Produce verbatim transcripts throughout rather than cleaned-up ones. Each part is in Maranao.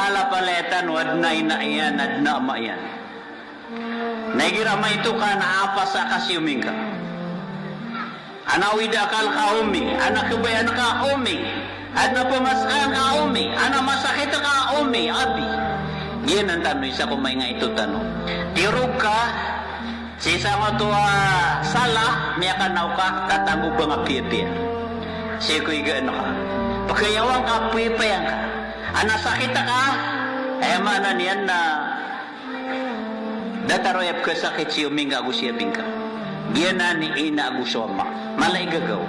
Ala palaya tano, adn a ina iyan, adn a ama iyan. Na igira maito ka na apasa ka si omi ngka. Adn a awid a akal ka omi, adn a khabayaan ka omi, adn a phamasaan ka omi, adn a masakit ka omi, abi. Giyanan tano, isa ko maingaito tano. Tirog ka, sii sangkoto a sala, miyakanaw ka, tatanggobang a piyapiya. Sii ko igaan ka. Pkhayawan ka, piyapiyaan ka. Adn a sakit ka, aya maana niyan na datar o aya pkhasakit si omi ngka ago si abi ngka. Giyanan i ina ago so ama. Mala i gagaw.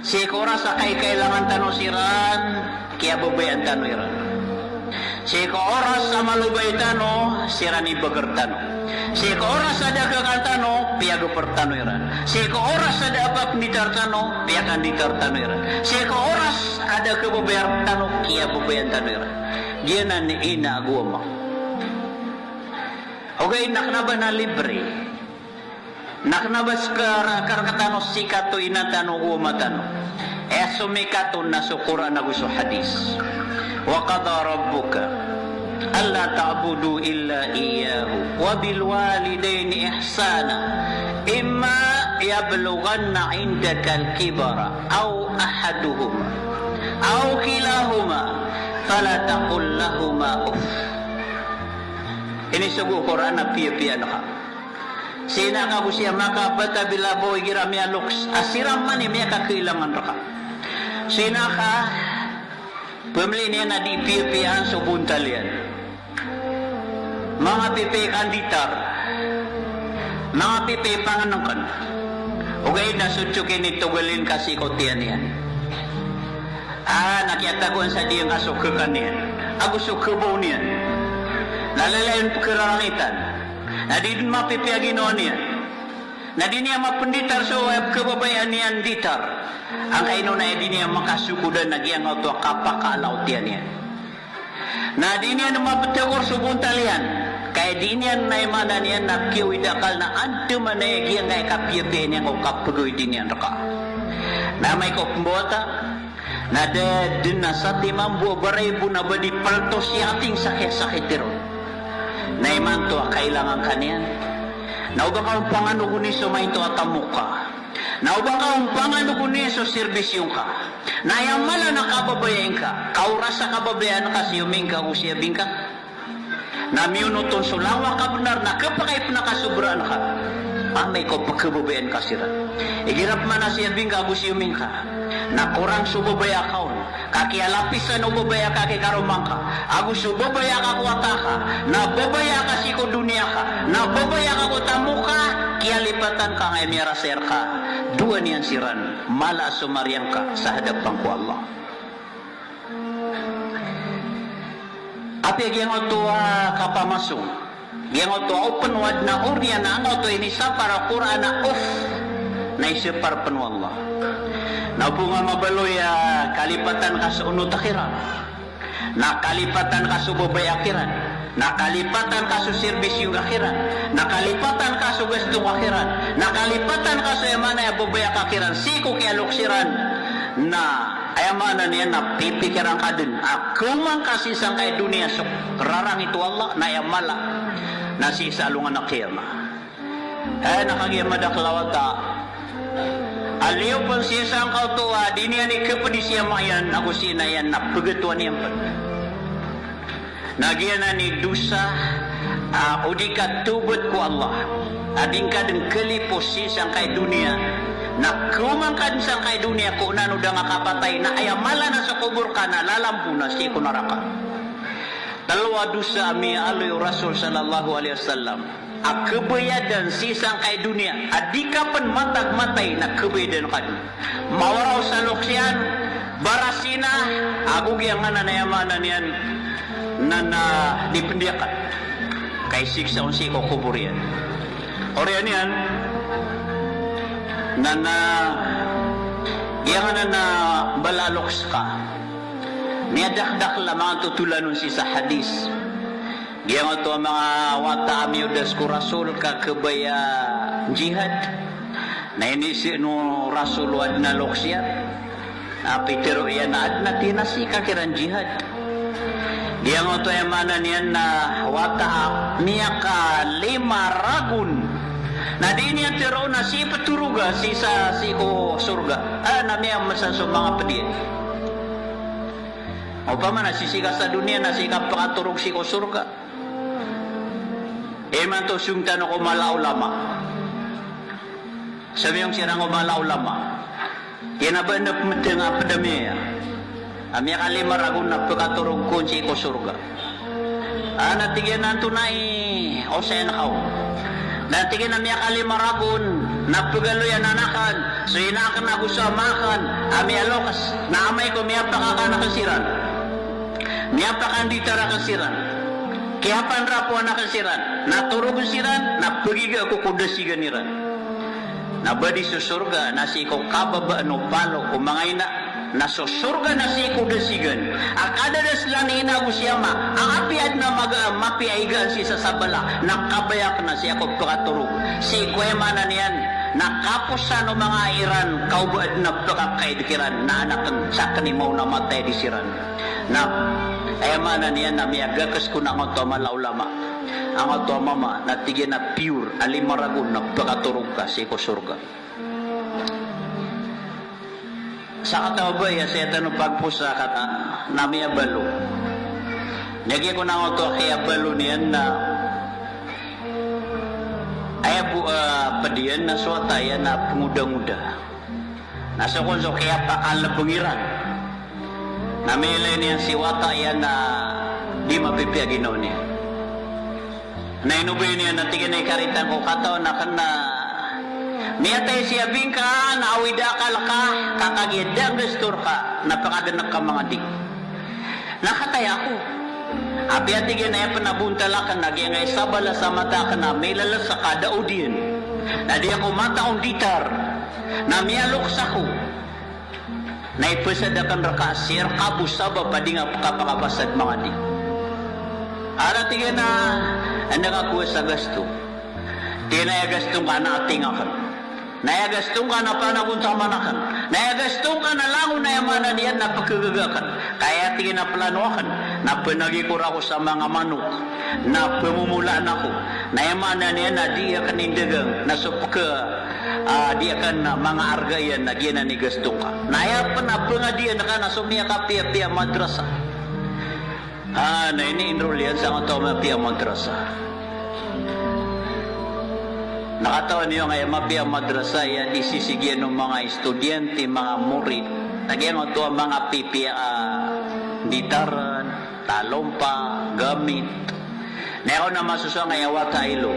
Sii ko oras a kaikailangan tano siran, kiyababayaan tano iran. Sii ko oras a malobay tano, siran i bagr tano. Sii ko oras a da a kakan tano, piyagpr tano iran. Sii ko oras a da a pnditar tano, piyakanditar tano iran. Sii ko oras a da a khababayar tano, kiyababayaan tano iran. Giyanan i ina ago ama. Ogaid na kna ba na libre. Na kna ba ska ra-, ka rktano sii kato ina tano ago ama tano. Aya somikato na so Qur'an ago so hadis. Wa qada rabbuka alla ta'budu illa iyyahu wa bil walidayni ihsana. Imma yablughanna 'indakal kibara aw ahaduhuma aw kilahuma fala taqul lahuma uff. Inisogo o Qur'an a piyapiyaan ka si ina ka ago si ama ka, bata bila bo igira miyaloks a siran man i miyakakailangan rka. Si ina ka, pmilin iyan a di piyapiyaan so bontal iyan. Manga pipiya i kanditar. Manga pipiya i pangnngkn. Ogaid na so tiyoki niyan togalin ka sii ko tiyan iyan. Ah, na kiyatagoan sa diyangka so khakan iyan ago so khabaw niyan. Na lalayon pkhararangitan. Na di dn mapipiya ginawa niyan. Na di niyan mapnditar so, eh, khababayaan iyan nditar. Angkaino na aya di niyan makasokodan na giyangkoto a kapakaala o tiyan iyan. Na di niyan mapthagor so bontal iyan. Ka aya di niyan na aya maana niyan na kiyaawid a akal na andamanaya giyangkaya kapiyapiya niyan ko kapagawid iyan rka. Na amay ko pmbawata, na da dn a satiman bo a baray bo na ba di palto si ating sakit-sakit iron. Na imanto a kailangan ka niyan. Na oba ka ompangano goni so maito a tamok ka. Na oba ka ompangano goni so serbisyo ngka. Na aya mala na kababayai ngka. Ka oras a kababayaan ka si omi ngka ago si abi ngka. Na miyonot on so langowan a kabnar na khapakay pn a kasobraan ka. Amay ko pkhababayaan ka siran. Igira pman a si abi ngka ago si omi ngka na korang so babaya ka on, ka kiyalapisan o babaya ka ki karoma ngka, ago so babaya ka ko wata ka, na babaya ka sii ko doniya ka, na babaya ka ko tamok ka, kiyalipatan ka angkaya miyarasay rka. Dowa niyan siran, mala so mariyang ka sa hadapan ko Allah. Apiya giyangkoto a kapamasong, giyangkoto a opn o adn a oriyan a angkoto a inisapar o Qur'an a uff, na isapar pn o Allah. Na oba nga mabaloy a kalipatan ka so onot a kiran, na kalipatan ka so babaya kiran, na kalipatan ka so serbisyo ka kiran, na kalipatan ka so gasto ka kiran, na kalipatan ka so aya maana a babaya ka kiran sii ko kiyaloks iran, na aya maana niyan na pipikiran ka dn a khaoma ngka sii sangkai doniya so rarangit o Allah, na aya mala na sii sa alongan a qiyamah. Aya na kagiya madakl a wata a liyo pn sii sangkoto a di niyan ikapdi si ama iyan ago si ina iyan na pgatowan iyan pn. Na giyanan i dosa, ah, o di ka tawbat ko Allah a di ngka dn kalipos sii sangkai doniya. Na khaoma ngka dn sangkai doniya ko onaan o da nga kapatay, na aya mala na so kobor ka na lalambo na sii ko naraka. Tlo a dosa a miyaaloy o Rasul sallallahu alaihi wasallam a khabayadan sii sangkai doniya a di ka pn matag matay na khabayadan ka dn. Mawaraw sa loks iyan, barasina, ago giyangkanan a aya maana niyan na, na di pndiyakan. Ka isiksa on sii ko kobor iyan. Oriyan iyan na, na giyangkanan a mbala a loks ka. Miyadakdakl a manga totholan on sii sa hadis. Giyangkoto a manga wata a miyodas ko Rasul ka khabaya jihad. Na inisii o Rasul o adn a loks iyan. Na pitharo iyan a adn a tinasi ka kiran jihad. Giyangkoto aya maana niyan na wata a miyakalima ragon. Na di niyan tharoon a sii pthoroga, sii sa, sii ko sorga. A, na miyamasa so manga pd iyan. Opama na sii, sii ka sa doniya na sii ka pkatorog sii ko sorga. Imanto song tano ko mala a ulama. Samiyong siran ko mala a ulama. Kena ba na pmteng a pd ami aya a miyakalima ragon na pkatorog kon sii ko sorga. A, na tig iyan a antonaa i osayan ka on. Na tig iyan a miyakalima ragon na pgaloy anan akn so ina akn ago so ama akn a miyaloks, na amay ko miyapakakan akn siran, miyapakanditar akn siran, kiyapanrapoan akn siran, na torogn siran, na pagiga ako ko dasigan iran. Na ba di so sorga na sii ko kababaan o palo o manga ina, na so sorga na sii ko dasigan a kadadaslan i ina ago si ama a apiya adn a maga a mapiya i igaan sii sa sabala, na kabaya akn a sii ako pkatorog sii ko, aya maana niyan na kaposan o manga ai iran ka o ba adn a pkakaid kiran, na anak akn, sakn i maona a matay di siran. Na aya maana niyan na miyagakes kon angkoto a mala a ulama, angkoto a mama, na tig iyan a pure a lima ragon na pkatorog ka sii ko sorga. Sakataw a babay a sii tano pagposa kata na miyabalo. Lagid kon angkoto a kiyabalo niyan na aya bo a pd iyan na so wata iyan na pngodangoda. Na so kon so kiyapakalbng iran na miyailay niyan si wata iyan na di mapipiya ginawa niyan. Na inobay niyan na tig iyan a ikaritan ko katawan akn na miyatay si abi ngka na awid a akal ka, ka kagiya da a gasto rka na pakagnk ka manga di. Na kataya ako. Apiya tig iyan a aya pn a bontal akn na giyangkai sabala sa mata akn na milalasa ka da odiyan. Na di ako mataonditar. Na miyaloks ako. Na ipasad akn rka sii rka bo sabap a di nga pkapakapasad manga di. Aya tig iyan a, anda ka kowa sa gasto? Tig iyan a aya gasto ngka na ating akn. Na aya gasto ngka na panagontaman akn. Na aya gasto ngka na langon, aya maana niyan na pkhagaga akn. Ka aya tig iyan a plano akn na pnagikor ako sa manga manok. Na pmomolaan ako. Na aya maana niyan na di akn indagang. Na so pkha, a, di akn manga arga iyan na giyanan i gasto ngka. Na aya pn a pangadian ka na so miyakapiyapiya madrasa. A, na ini-enroll iyan sangkoto a mapiya madrasa. Na katawan iyo angkaya mapiya madrasa iyan, di sisigi iyan o manga estudyante, manga morit. Na giyangkoto a manga pipiya a, nditaran, talompa, gamit. Na aya kon a masosowa angkaya wata a ilo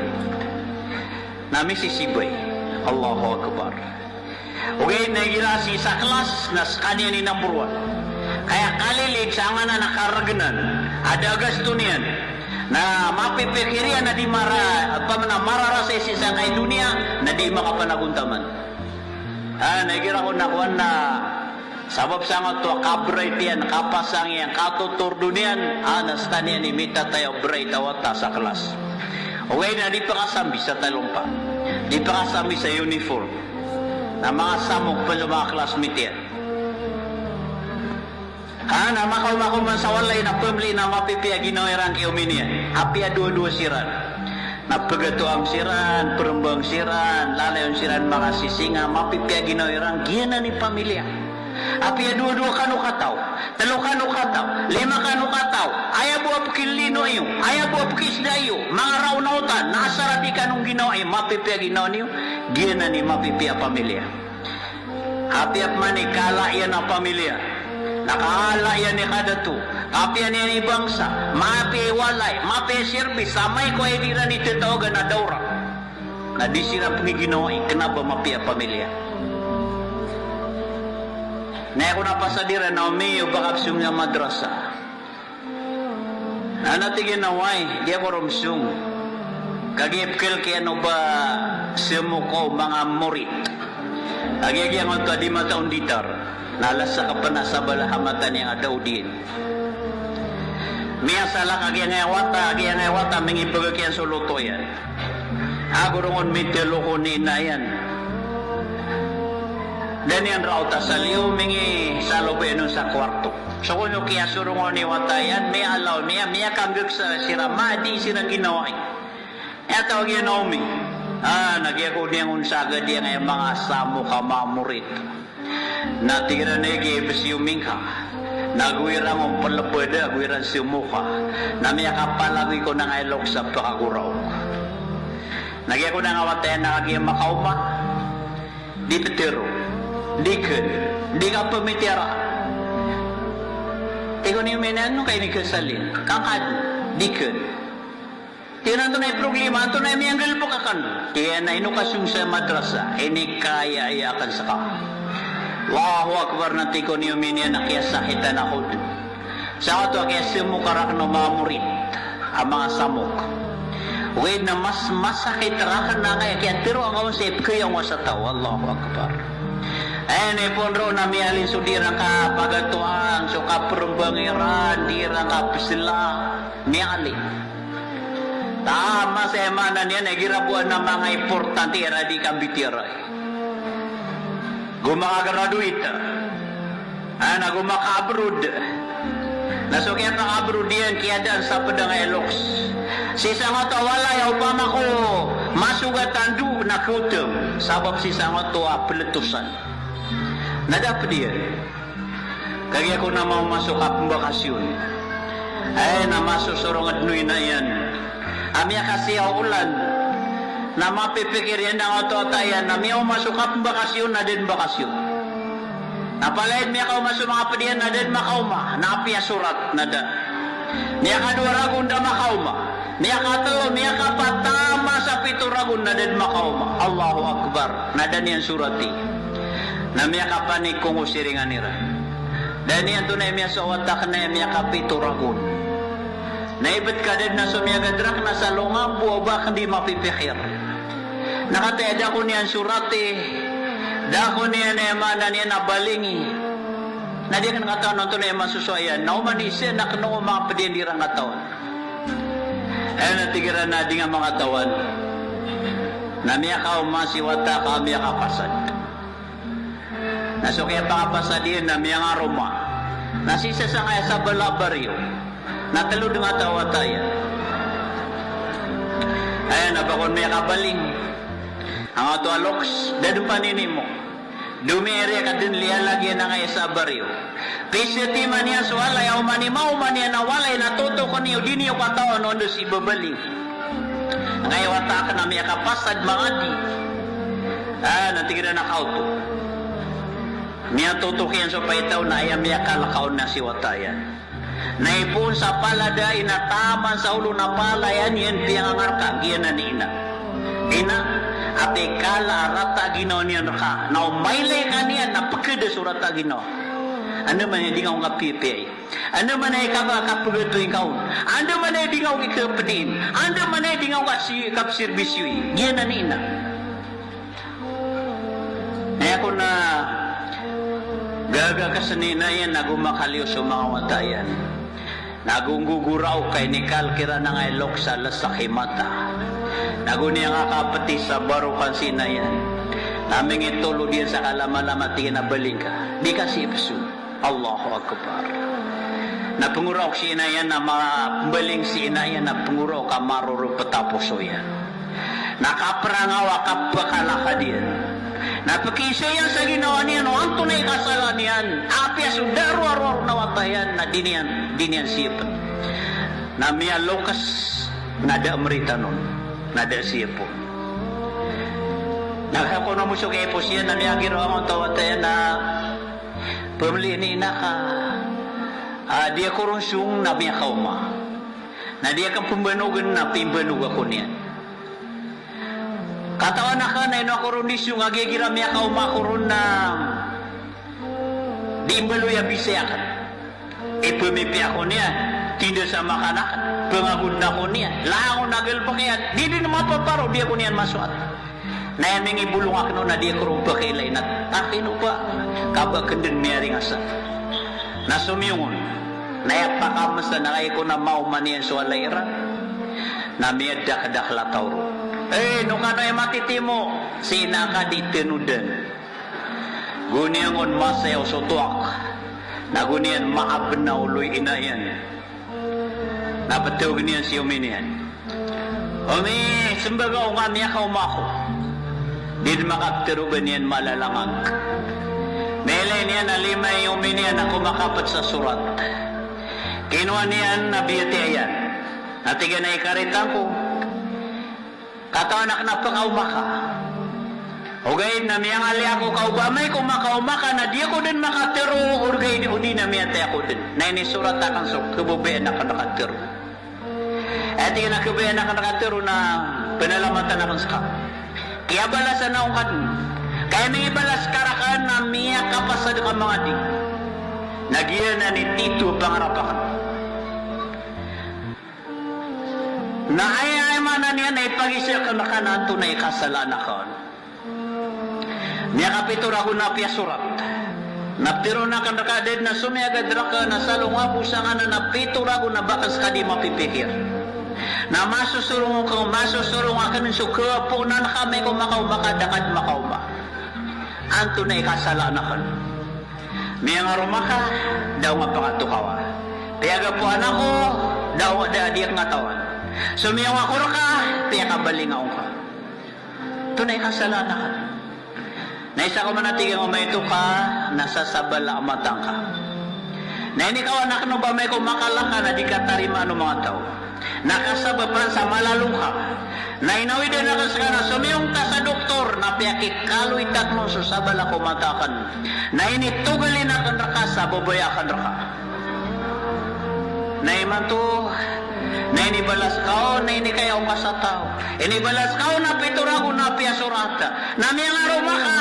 na misisibay. Allahu Akbar. Ogaid na igira sii sa klas na skaniyan i number one. Ka aya kalilig sa anganan a kargnan a da a gasto niyan. Na mapipikir iyan a di mara, opama na mararasay sii sangkai doniya, na di makapanagontaman. A, na igira kon a kowan na sabap sangkoto a kabright iyan, kapasang iyan, katotordo niyan, a, na skaniyan i mitataya o bright a wata sa klas. Ogaid na di pakasambi sa talompa. Di pakasambi sa uniform. Na manga samok pn so manga classmate iyan. A, na makaoma ko man sa walay na pmbli na mapipiya ginawa iran ki omi niyan. Apiya dowa-dowa siran. Na pgatoang siran, prmbang siran, lalayon siran makasisinga, mapipiya ginawa iran, giyanan i pamilya. Apiya dowa-dowa kano kataw, tlo kano kataw, lima kano kataw, aya bo a pkilino iyo, aya bo a pkisda iyo, manga raonaotan, na asar a di kano ginawai, mapipiya ginawa niyo, giyanan i mapipiya a pamilya. Apiya pman i kala iyan a pamilya, na kala iyan i kadato, apiya niyan i bangsa, mapiya i walay, mapiya i sirbis, amay ko aya di iran i tatawagan a dawra. Na di siran pngiginawai, kna ba mapiya a pamilya. Na aya kon a pasad iran a omi, o ba ka psong sa madrasa. Na tig iyan a way, di ako ron msong. Kagiya pkhalk iyan o ba semok o manga morit. Kagiya giyangkoto a di mataonditar. Na lasa ka pn a sabala a mata niyan a da odiyan. Miyasala ka giyangkaya wata, giyangkaya wata mingipagak iyan so loto iyan. Ago ron mitlo ko ina iyan. Da niyan raot a saliyo, mingisalob iyan on sa kowarto. So kon so kiyasorongan i wata iyan, miyaalaw niyan, miyakanggek sa siran, madi siran ginawai. Aya tawag iyan a omi. Ah, na giyangkoto niyan on sagad iyan a manga samok a manga morit. Na tig iran a aya giya i bes iyo mingka. Na go iran on pelebeda, go iran semoka. Na miyakapalagoy ko nangailoks a pekagoraok. Na giyangkoto a wata iyan a kagiya makaoma. Di petero, di ken, di ka pemitiyara. Tig o niyo miyanan, ano ka ini kesalin? Kakad, di ken. Tig iyan antonaa i problema, antonaa i miyanggalebek aken? Tig iyan a ino ka song sa madrasa, inikaya iyan aken seka. Allahu Akbar, na tig o niyo miyanan a kiyasakitan ako den. Sa oto a kiyasemok raken o manga morit a manga samok. Ogaid na mas masakit raken angkaya kiyatero angka on sa ipekaya on sa taw. Allahu Akbar. Aya inipoon roo na miyalin so di iran kapagatoan, so kaperembang iran, di iran kapesela, miyalin. Taman sa aya maana niyan na igira bo a manga importante iran di kambitiyarai. Go makagraduate. Ah, na go maka-abroad. Na so kiyapaka-abroad iyan, kiyadaan sa ped angkaya loks. Sii sangkoto a walay a opama ko masogat a ndo na keotem. Sabap sii sangkoto a peletosan. Na da ped iyan. Kagiya ko na maoma so kapembakasyon. Ay, na masosorong a den o ina iyan a miyakasiya o olan. Na mapipikir iyan angkoto a wata iyan a miyaoma so kapembakasyon na da den bakasyon. Na palaya den miyakaoma so manga ped iyan na da den makaoma, na apiya sorat na da. Miyakadowa ragon da makaoma. Miyakatelo, miyakapat, taman sa pito ragon na da den makaoma. Allahu Akbar. Na da niyan sorati. Na miyakapanik ko ngosiringan iran. Da niyan antonaa i miyasowa, wata aken na aya miyakapito ragon. Na ibet ka da den a so miyagad raken na sa longan bo a ba aken di mapipikir. Na katii a da ako niyan sorati, da ako niyan, aya maana niyan, a balingi. Na di aken katawan antonaa i masosowa iyan. Na oman i isa na kena o manga ped iyan di iran katawan. Aya na tig iran a di nga makatawan. Na miyakaoma si wata ka miyakapasad. Na so kiyapakapasad iyan na miyangaroma. Na sii sa sangkaya sabala a baryo. Na telo den a wata iyan. Aya na ba kon miyakabaling. Angkoto a loks, da den paninimo. Domiya i riya ka den liyalag iyan angkaya sa baryo. Pisetiman iyan so walay a oman i maoma niyan a walay na totoken iyo, di niyo katawan o anda si babaling. Angkaya wata aken a miyakapasad mangadi. Ah, na tig iran a kaoto. Miyatotok iyan so paitaw na aya miyakalek on na si wata iyan. Na ipoon sa palad a ina, taman sa olo na palaya niyan piyangangarka, giyanan i ina. Ina, apiya kala a rata a ginawa niyan reka, na o mailay ka niyan na pekeda so rata a ginawa. Anda man i di nga on kapiyapiyai. Anda man i kapa kapegatoy ka on. Anda man i di nga on kikapediin. Anda man i di nga on kasi-, kapesirbisyoy. Giyanan i ina. Na aya kon a gaga ka sii na ina iyan na go makaliyo so manga wata iyan. Na go nggogoraok ka inikalek iran angkaya loks a lesek i mata. Na go niyan kakapeti sa barokan sii na iyan. Na mingitolod iyan sa kalamalama, tig iyan a baling ka. Di ka sii peso. Allahu Akbar. Na pengoraok si ina iyan a ma-, mbaling si ina iyan a pengoraok a marorop a poso iyan. Na kaperangaw a kapekalakad iyan. Na pekiisa iyan sa ginawa niyan o antonaa i kasala niyan. Apiya so da rowar na wata iyan na di niyan, di niyan siyapen. Na miyalokes na da a meritan on. Na da a siyap on. Na kakono mo so kaipos iyan na miyagiraw angkoto a wata iyan a pemeli ini na ka, ah, di ako ron song na miyakaoma. Na di aken pembanogen na pimbanog ako niyan. Katawan aken na ino ako ron di song a giya igira miyakaoma ako ron na di imbaloy a bisay aken. Ipemipiya ako niyan, tinda sa makan aken, pengagoden ako niyan, langon a galebek iyan, di den mapaparo, di ako niyan masoat. Na aya mingibolong aken on na di ako ron pakailay na takino pa, ka ba aken den miyaringasa. Na somiyong on, na aya pakamesa na kagiya kon a maoma niyan so walay iran, na miyadakdakel a taw ron. Eh, ino kano aya matitimo, sii na ka di tenodan. Go niyan kon masayaw so toak, na go niyan maabna o olo i ina iyan. Na ptawagn iyan si omi niyan. Omi, smbag ako ngka a miyakaoma ako. Di dn makaptharo ba niyan malalangag. Mailay niyan a lima i omi niyan a komakapt sa sorat. Kinowa niyan na biyatiya iyan. Na tig iyan a ikaritan ko, katawan akn a pkaoma ka. Ogaid na miyangalia ako ka o ba amay ko makaoma ka na di ako dn makatharo, ogaid o di na miyatay ako dn. Na inisorat akn so khababayaan akn rka tharo. Aya tig iyan a khababayaan akn rka tharo na pnalamatan akn ska. Kiyabalasan ako ngka dn. Ka aya mingibalas ka rakn na miyakapasad ka mangadi. Na giyanan i tito a pangarap akn. Na aya, aya maana niyan na ipagizaan akn rka na antonaa i kasalaan akn. Miyakapito ragon a piyasorat. Na ptharoon akn rka a da dn a somiyagad rakn a salonga bo sangkanan a pito ragon a ba akn ska di mapipikir. Na masosorong akn, masosorong akn so khapoon ka amay ko makaoma ka, da ka dn makaoma. Antonaa i kasalaan akn. Miyangaroma ka, da ako ngka pakatokawa. Piyagapoan ako, da ako, da di ako ngka tawan. Somiyong ako rka, piyakabaling ako ngka. Antonaa i kasalaan akn. Na isa ko man a tig iyan a maito ka, na sasabala a mata ngka. Na inikawan akn o ba amay ko makala ka na di ka tarimaan o manga taw. Na kasabap ran sa malalong ka. Na inawidan akn ska na somiyong ka sa doktor, na piyakikaloy takn on so sabala ko mata akn. Na initogalin akn rka sa babaya akn rka. Na imanto, na inibalas ka on, na inikaya on ka sa taw. Inibalas ka on a pito ragon a piyasorat. Na miyangaroma ka,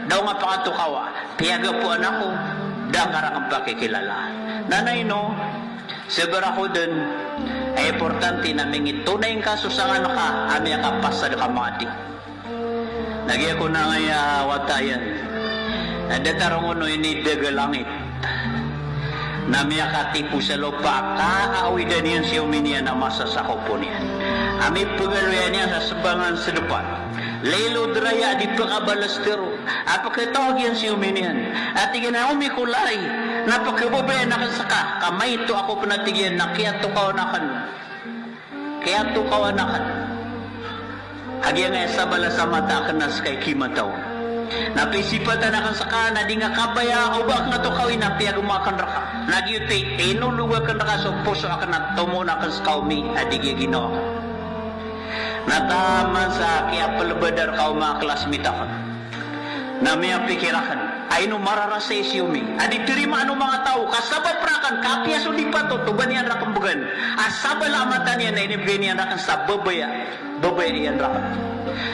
da ako ngka pakatokawa. Piyagapoan ako, da ngka rakn pakikilala. Na ino, sabar ako dn, aya importante na mingitonay ngka so sangan ka a miyakapasad ka mangadi. Na giya kon angkaya a wata iyan, na datar on o inidaga langit. Na miyakatipo sa lopa, ka awidan iyan si omi niyan a masa sa kopo niyan. A mipagaloya niyan sa sbangan sdpan. Lilod raya a di pkabalas tharo. A pkatawag iyan si omi niyan. A tig iyan a, "Omi ko lay, na pkhababayaan akn ska, ka maito ako pn," a tig iyan, "na kiyatokawan akn. Kiyatokawan akn. Kagiya ngka aya sabala sa mata akn na ska i kimataw. Na pisipatan akn ska, na di ngka kabaya o ba akn ngka tokawi, na piyagoma akn rka. Na giyoto i inolog akn rka so poso akn, na tomo akn ska, omi, a di giya ginawa akn." Na taman sa kiyaplbada rka o manga classmate akn. Na miyapikir akn a ino mararasay si omi a di tarimaan o manga taw ka sabap rakn, ka apiya so di patot o ba niyan rakn bgan a sabala a mata niyan na inibgay niyan rakn sa babaya, babaya iyan rakn.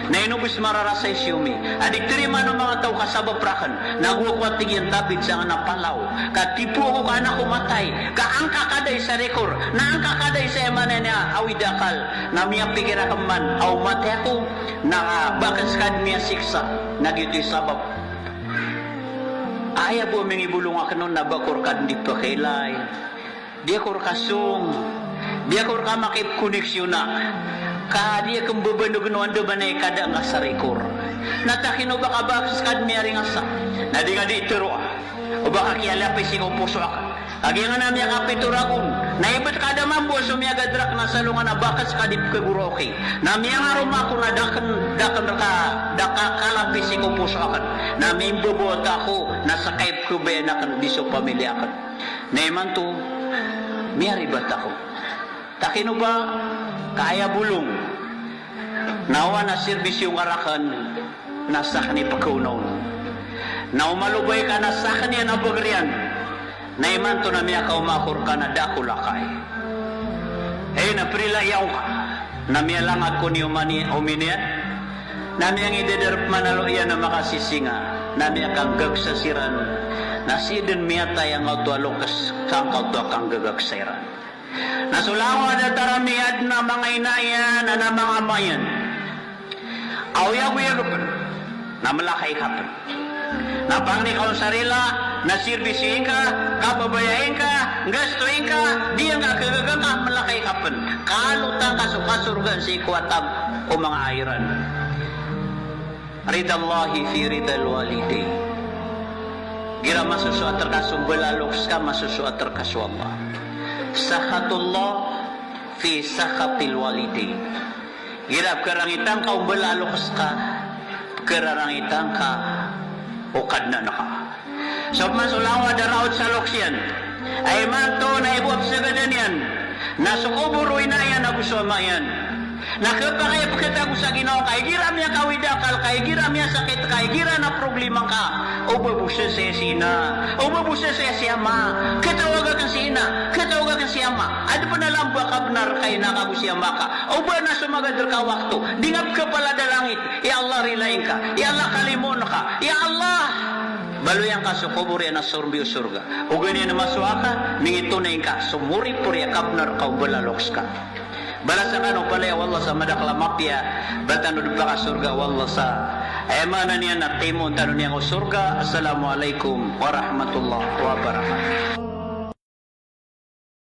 Na ino bs mararasay si omi a di tarimaan o manga taw ka sabap rakn, na go ako, a tig iyan, tabid sangkanan a palaw, ka tipo ako ka an ako matay, ka angkakadai sa rikor, na angkakadai sa aya maana niyan a awid a akal. Na miyapikir akn man a o matay ako, na ba akn ska dn miyasiksa, na giyoto i sabap. Aya bo a mingibolong akn on na ba ako rka dn di pakailay. Di ako rka song. Di ako rka makipkoneksiyona. Ka di akn babanogn o andamanaya i kada ngka sa rikor. Na takino ba ka ba akn ska dn miyaringasa. Na di ngka di tharoa o ba ka kiyalapis sii ko poso akn. Kagiya ngka na miyakapito ragon, na ibt ka da mambo a somiyagad rakn a salongan a ba akn ska di pkhagoraoki. Na miyangaroma ako na da akn, da akn rka, da ka kalapis sii ko poso akn. Na mimbabawata ako, na ska i pkhabayaan akn di so pamilya akn. Na imanto, miyaribat ako. Takino ba ka aya bolong na oway na sirbisyo ngka rakn na sakn i pkhaonaon. Na o malobay ka na sakn iyan a bagr iyan. Na imanto na miyakaoma ako rka na da ako lakay. Hay na prila iyan ka. Na miyalangag kon i omi niyan. Na miyangidadar pman a lo iyan a makasisinga. Na miyakanggagsa siran. Na sii dn miyatay angkoto a loks sangkoto a kanggagagsa iran. Na so langon a datar a miyadn a manga ina iyan, na manga ama iyan. Aw, oyagoyag pn, na mlakay ka pn. Na pangni ka on sa rila, na sirbisyoin ka, kababayai ngka, nggastoin ka, di ngka khagaga ka, mlakay ka pn. Kalotan ka so kasorgaan sii ko atag o manga ai ran. Ridallahi fi ridal walidain. Igira masosoat rka so mbala a loks ka, masosoat rka so Allah. Sakhatullah fi sakhatil walidain. Igira pkharangitan ka o mbala a loks ka, pkhararangitan ka o Kadnan ka. So pman so langowan a da raot sa loks iyan a imanto na aya bo a psagadan iyan na so kobor o ina iyan ago so ama iyan. Na khapakay a pkhatago sa ginawa ka, igira miyakawid a akal ka, igira miyasakit ka, igira na problema ngka, o ba bo sasaya si ina, o ba bo sasaya si ama, khatawaga akn si ina, khatawaga akn si ama. Adn pn a lamba a kabnar ka ina ka ago si ama ka. O ba na so magad rka a wakto, di ngka pkhapalad a langit, ya Allah, rilain ka, ya Allah, kalimoon ka, ya Allah, baloyan ka so kobor iyan a sorbi o sorga. Ogaid na masowa ka, mingitonay ngka so moripori a kabnar ka o mbala a loks ka. Balasan kano palaya o Allah sa madakl a mapiya, ba tano dn pakasorga o Allah sa, aya maana niyan na timoon tano niyan ko sorga. Assalamu alaikum warahmatullahi wabarakatuh.